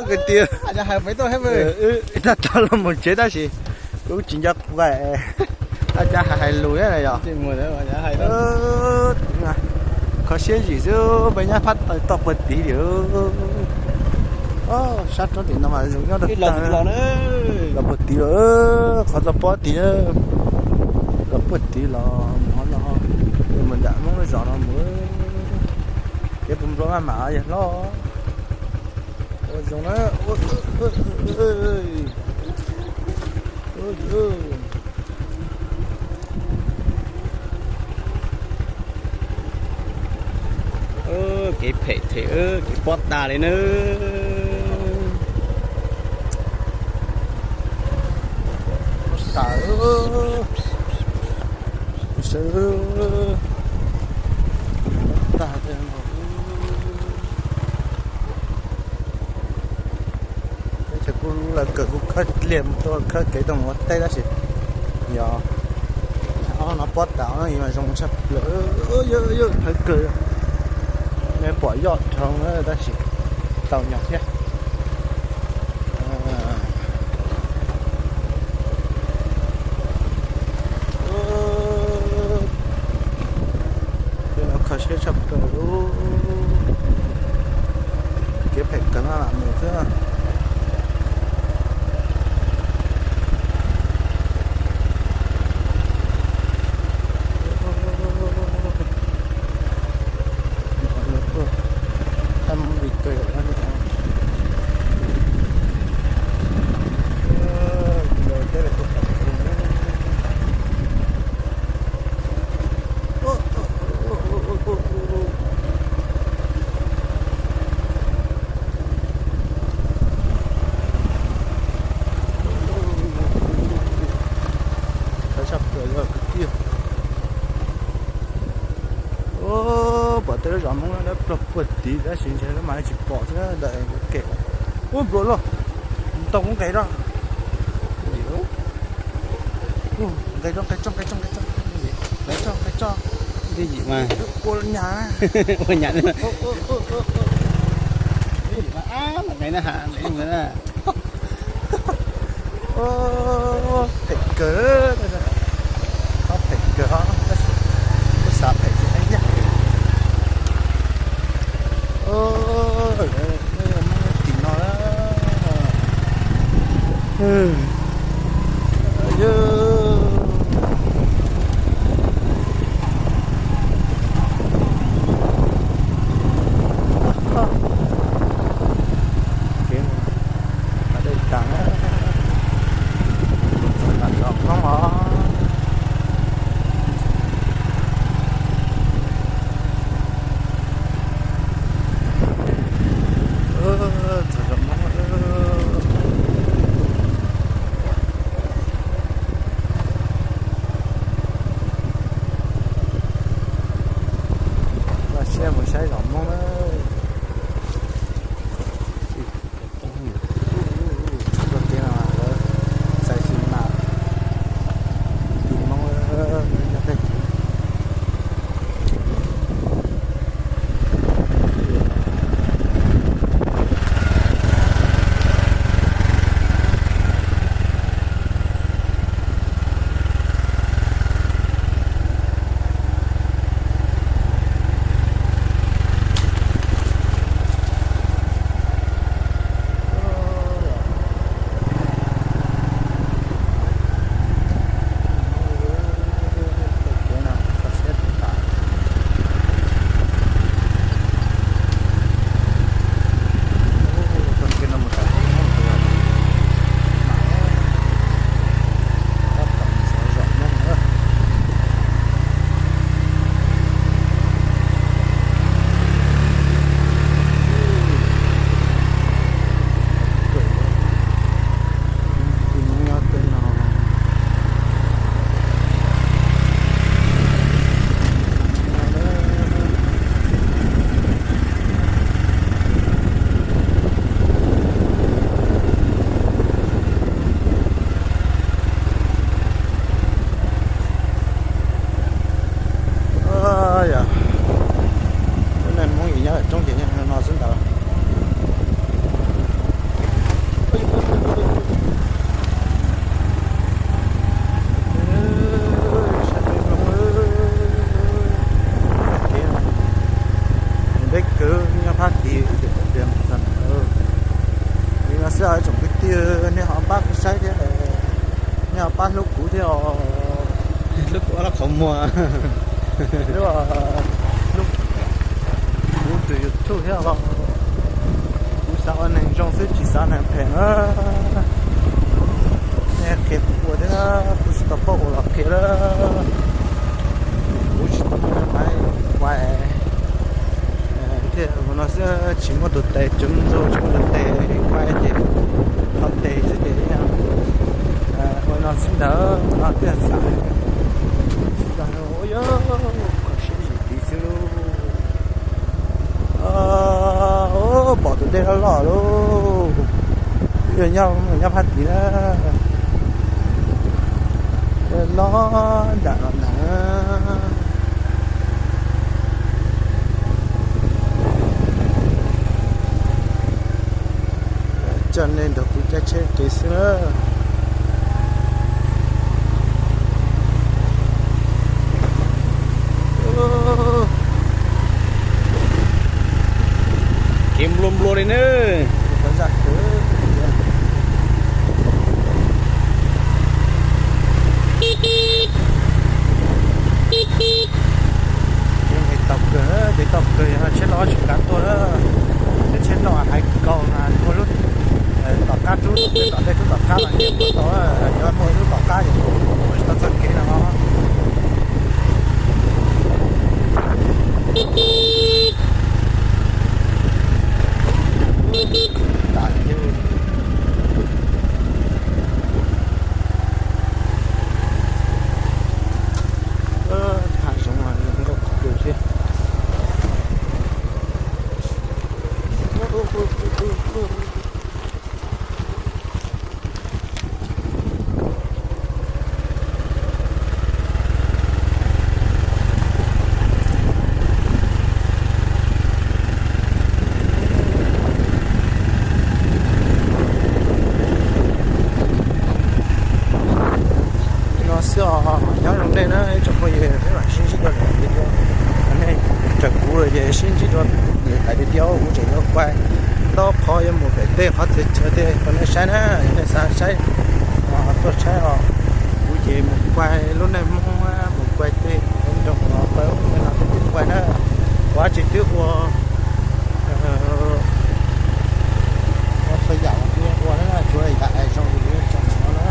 Kwv tij, nag hmo tag los mus tsev tab sis kuv tsis nco qab, ua cas hais lus thiab na yog. Kho siab zim xwb, peb nyab phab toj puag tid li. Sab roob tim no mas zoo nyob rau los puag tid lawm, qhov toj pob tid, los puag tid los mus no, mus nram Hmoob lub zos no mus. Kev puv nplo maj mam yog hlob. Ua zoo na. Kev phem them, kev pob tas li na. Sawv tag. Teb chaws kuj lawv kawg, kuj khawb liaj mus tuaj, khawb kev tuaj mus ua teb tab sis yog ob no pob tas no zoo tshaj plaws, hawv kawg. Nej pom yoj dhau tab sis tau nyog thiab. Tej no kho siab tshaj plaws, kev phem kawg no lam mus xwb. Tshaj plaws yog kwv tij. Pom tej lub zos Hmoob dawb plaug puag tid tab sis ntshe lub mas tsis pom xwb ntawm kem. Ub, nplua luaj, tau kuv nqes rau. Nqes rau, nqes tso, nqes tso, nqes tso, nqes tso, nqes tso. Ua nyab, ua nyab. Nqes na, nqes na. Phem kawg, phem kawg, kuv xav phem tsis qab yaj. Tim no Kev dej tas, txog nram zos Hmoob os. Txog zos Hmoob. Xwb os tsoom kwv tij, nej ho pab kuv saib thiab, nej ho pab hlub kuv thiab os. Hlub kuv ob lub qhov muag, hlub, hlub kuv tus YouTube thiab os. Kuv xav ua neeg zoo xwb tsis xav neeg phem na. Nej qhia kuv ua thiab, kuv tsis tau paub ua los qhia lawm. Kuv tsis tau muaj maiv quaj thiab, ua no xwb tsis muaj tus tes coob ntxuag tsis muaj tus tes quaj ces qhov tes xwb ces ua no xwb ntawd no thiaj xav. Tsis tau ua yog kho siab zim tid xwb lauj. Pom tus dej loj loj lauj. Yog nyob, nyob phab tid na. Dej loj nram no ntag. Coj nej nrog kuv caij tsheb kev xwb na. Kev nplua nplua li na. Kev tau kawg, kev tau kawg, yog tsheb loj tsis kav tuaj na. Cov tsheb loj hais nkaus mas ua lub tom qab rub, tom dej rub tom qab mas nce mus tau, cov muaj ib lub tom qab ces mus tsis tau txoj kev no. Hav zoov zoo nkauj kawg thiab. No xwb os, nyob zoo nej na ib tsoom phooj ywg, peb mam sib ntsib dua lwm daim video. Nej raws kuv lawm ces sib ntsib dua lwm daim video, kuv tseem yuav quay ntau qhov yuav mus pem tej qhov txhia chaw tej rau nej saib na, yog nej xav saib tuaj saib os. Kuv ces mus quay lub neej Hmoob, mus quay tej nroog los quay ub quay no kuv quay na. Kuv tsis twb ua, ua txhua yam uas kuv ua na, tsuav yam zoo li tsoom no na.